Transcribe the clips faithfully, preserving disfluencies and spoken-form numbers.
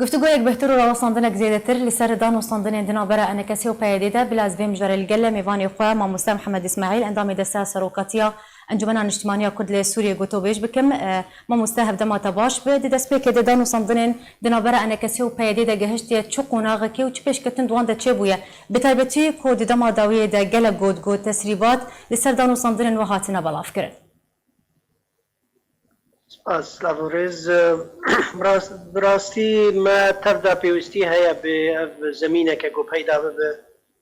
Guftûgoyek bêhtir û rawestindinek zêdetir li ser danûstandinên di navbera ENKSê û PYDê de bila ez vê mijarê li gel mêvanê xwe mamoste Mihemed Îsmaîl, endamê Desteya Serokatiya Encûmena Niştimanî ya Kurd li Sûriyê gotobêj bikim. E, mamoste, hevdema te baş be. Di destpêkê de danûstandinên di navbera ENKSê û PYDê de gehiştiye çi qonaxekê û çi pêşketin di wan de çêbûye? Bi taybetî ku di dema dawiyê de gelek got, got tesrîbat li ser danûstandinên we hatine belavkirin. Spas, silav û rêz. Bi rast-, bi rastî me tev de pêwîstî heye bi ev zemîneke ku peyda bibe.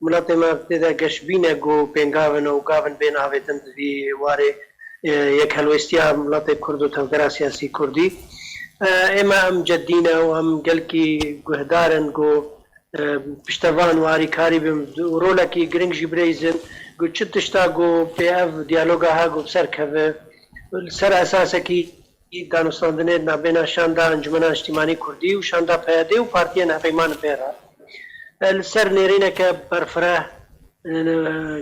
Miletê me tê de geşbîne ku pêngav in û gav in bên avêtin di vî warê, e, yekhelwêstiya miletê Kurd û tevgera siyasî Kurdî. E, ê me em cedî ne û em gelkî guhdar in ku, e, piştevan û arîkarî bin û rolekî giring jî birêzin ku çi tişta ku pê ev diyaloga ha ku bi ser keve, li ser esasekî danûstandinê di navbêna Şanda Encûmena Niştîmanî Kurdî û Şanda PYDê û partiyên hevpeyman pê re, e, li ser nêrîneke berfireh, e,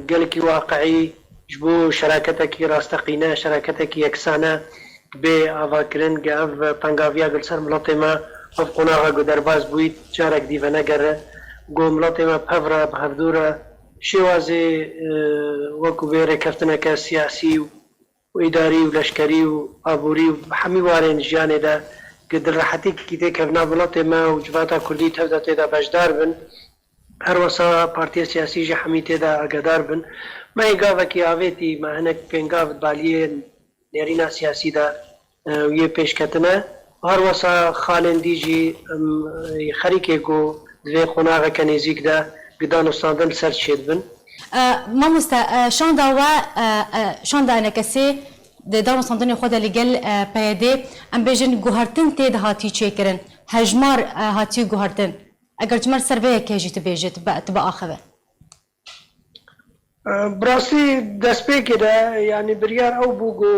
gelekî waqiî, ji bo şeraketekî rasteqîne, şeraketekî yeksane bê avakirin, ku ev tengaviya ku li ser miletê me, ev qonaxa ku derbas bûyî, carek dî venegere, ku miletê me bi hev re, bi hevdû re şêwazê, e, wekû vê rêkeftineke siyasî û û îdarî û leşkerî û aborî û hemî warên jiyanê de ku dilrehetîkî tê kevna miletê me û civata Kurdî tev de tê de beşdar bin. Her wesa partiyên siyasî jî hemî tê de agedar bin. Me yê gavekî avêtî, me hinek pêngav di baliyê nêrîna siyasî de, e, û yê pêşketine. Her wesa xalên dî jî, em, e, xerîkê ku di vê qonaxeke nêzîk de gidan û standin li ser çêdibin. E, mamoste, e, şanda we, e, e, şanda ENKSê di danûstandinê xwe de li gel, e, PYDê, em bêjin guhertin tê de hatî çêkirin. Hejmar, e, hatî guhertin. Eger ji me li ser vê yekê jî tu bêjî, tu bi, tu biaxive. E, bi rastî destpêkê de, yanî biryar ew bû ku,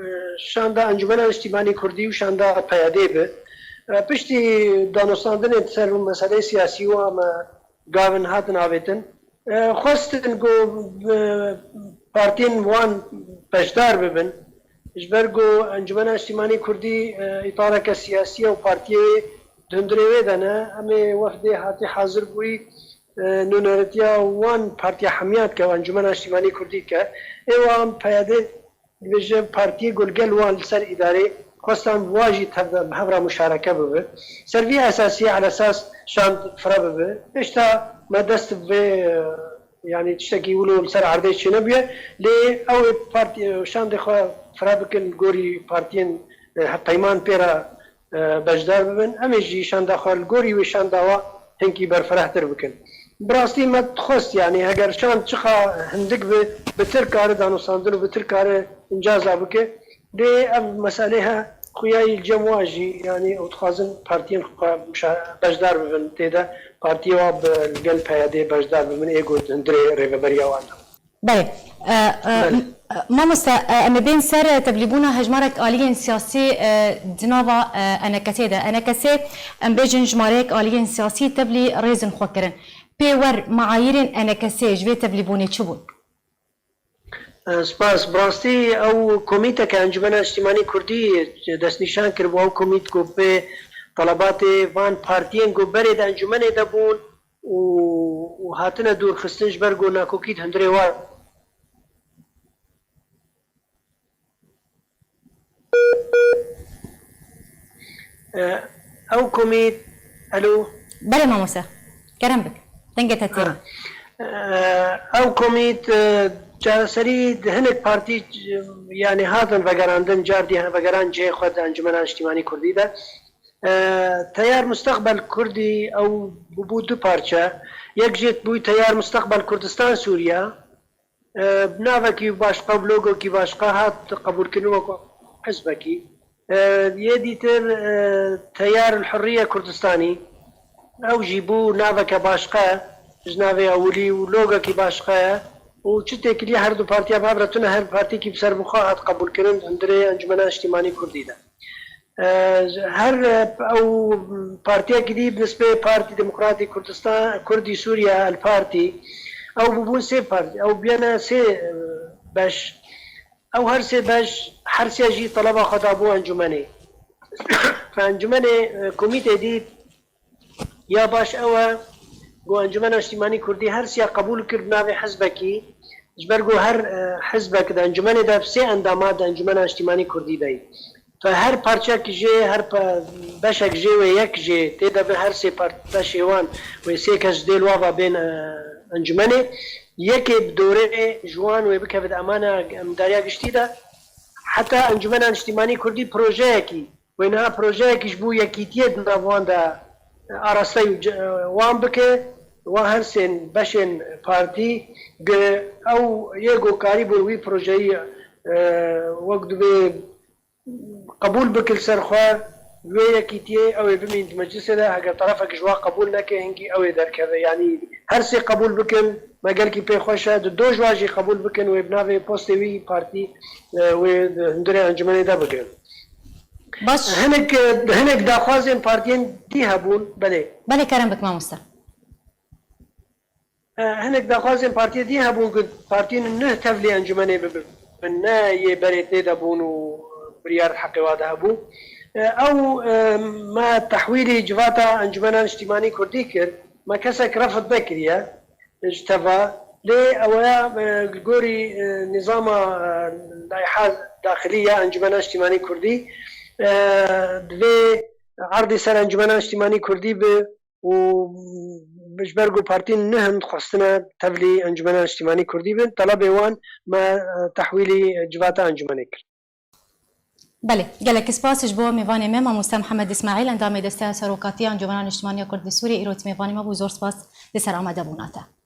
e, şanda Encûmena Niştîmanî Kurdî û şanda PYDê bi. E, piştî danûstandinên ser meseleyê siyasî û me gavin hatin avêtin. E, xwestin ku, e, partiyên wan beşdar bibin. Ji ber ku Encûmena Niştîmanî Kurdî, e, îtareke siyasî ye û partiyê di hundirê wê de ne. Em ê wefdê hatî hazir bûyî, e, nûneretiya wan partiya hemiya dike û Encûmena Niştîmanî Kurdî dike. Ê wan PYDê dibêje partiyê ku li gel wan li ser îdarê xwestan bi wan jî tev de bi hev re muşareke bibe. Ser vî esasiyê elesas şand fire bibe. Pêşta me dest bi vê, e, yanî tiştekî wilo li ser erdê çênebûye. Lê ew ê partî-, şandê xwe fire bikin li gorî partiyên, e, hevpeyman pê re, e, beşdar bibin. Em ê jî şanda xwe li gorî wê şanda wa hinkî berfirehtir bikin. Bi rastî me dixwest, yanî heger şand çiqa hindik bi, bi tir kare danûstandin û bi tir kare încaza bike. Lê ev meselê he, xuya yî li cem wa jî, yanî ew dixwazin partiyên xwe muşa-, beşdar bibin tê de, partiyê wa bi, li gel PYDê beşdar bibin, ê ku di hundirê rêveberiya wan de. Belê. E, e, Belê. m-, e, mamoste, e, em ê bên ser, e, tevlîbûna hejmarek aliyên siyasî, e, di nava, e, ENKSê de. ENKSê, em bêjin, jimareyek aliyên siyasî tevlî rêzin xwe kirin. Pê wer meayîrên ENKSê ji vê tevlîbûnê çi bûn? E, spas. Bi rastî ew komîteke Encûmena Niştîmanî Kurdî destnîşan kiribû. Ew komît ku pê telebatê van partiyên ku berê di encûmenê de bûn û, û hatine dûrxistin ji ber ku nakokî di hundirê wan. E, ew komît, elo? Belê mamoste. Kerem bik. Dengê te tê. Ha. E, ew komît, e, çareserî di hinek partî, yanî hatin vegerandin, car dî vegeran cihê xwe di Encûmena Niştîmanî Kurdî de. E, Teyar Mustaqbel Kurdî ew bûbû du parçe. Yek jê bû Teyar Mustaqbel Kurdistan Sûriye. E, bi navekî başqa, bi logokî başqa hat qebûlkirin wekî hizbekî. E, yê dîtir, e, Teyar El Hurriye Kurdistanî. Ew jî bû naveke başqa, ji navê ewilî û logekî başqa ye. Û çi têkilî her du partiya bi hev re tune, her partîkî bi ser bi xwe hat qebûlkirin hundirê Encûmena Niştîmanî Kurdî de. E, her, e, ew partiyekî dî bi nisbê Partî Demokratî Kurdistan, Kurdî Sûriye, El Partî, ew bûbûn sê partî, ew biyane sê, e, beş. Ew her sê beş, her sê jî teleba xwe dabû encûmenê. Encûmenê, e, komîtê dî Ya baş ew e ku Encumena Niştimanî Kurdî her siya qebûl kir bi navê hizbekî, ji ber ku her, e, hizbek di encumene de sê endama di Encumena Niştimanî Kurdî de ye. Fe her parçek jê, her pe-, beşek jê wê yek jê tê de bin, her sê par-, beşê wan wê sê kes ji dê li wa ve bên, e, encumenê. Yekê bi dorê ji wan wê bikeve di emana, emdariya giştî de. Heta Encumena Niştimanî Kurdî projeyekî, wê niha projeyekî ji bo yekîtiyê di nav wan de araste û ce-, wan bike, wan her sên beşên partî, gi ew yê ku karîbûn wî projeyî, e, wek dibê qebûl bike li ser xwe, wê yekîtiyê ew ê bimîn di meclisê de, heger terefek ji wa qebûl neke, hingî ew ê derkeve. Yanî her sê qebûl bikin, me gelkî pê xweş e, di do ji wa jî qebûl bikin, wê bi navê postê wî partî, e, wê di hundirê encûmenê de bigrin. Baş. Hinek, e, hinek daxwazên partiyên dî hebûn, belê. Belê, kerem bik mamoste. E, hinek daxwazên partiyê dî hebûn ku partiyên nuh tevlî encûmenê bibin. Ne yê berê tê de bûn û biryar di heqê wa de hebû. E, ew, e, me tehwîlî civata Encûmena Niştîmanî Kurdî kir. Me kesek refd nekiriye ji teva. Lê ew ya, e, li gorî, e, nîzama, e, layiha daxilî ya Encûmena Niştîmanî Kurdî, e, divê erdê ser Encûmena Niştîmanî Kurdî bi û ji ber ku partiyên nuh in dixwestine tevlî Encûmena Niştîmanî Kurdî bin, telebê wan me, e, tehwîlî civata encûmenê kir. Belê, gelek spas ji bo mêvanê me, Mamoste Mihemed Îsmaîl, endamê Desteya Serokatiya Encûmena Niştimanî ya Kurdî Sûriyê, îro tî mêvanê me bû. Zor spas li ser amadebûna te.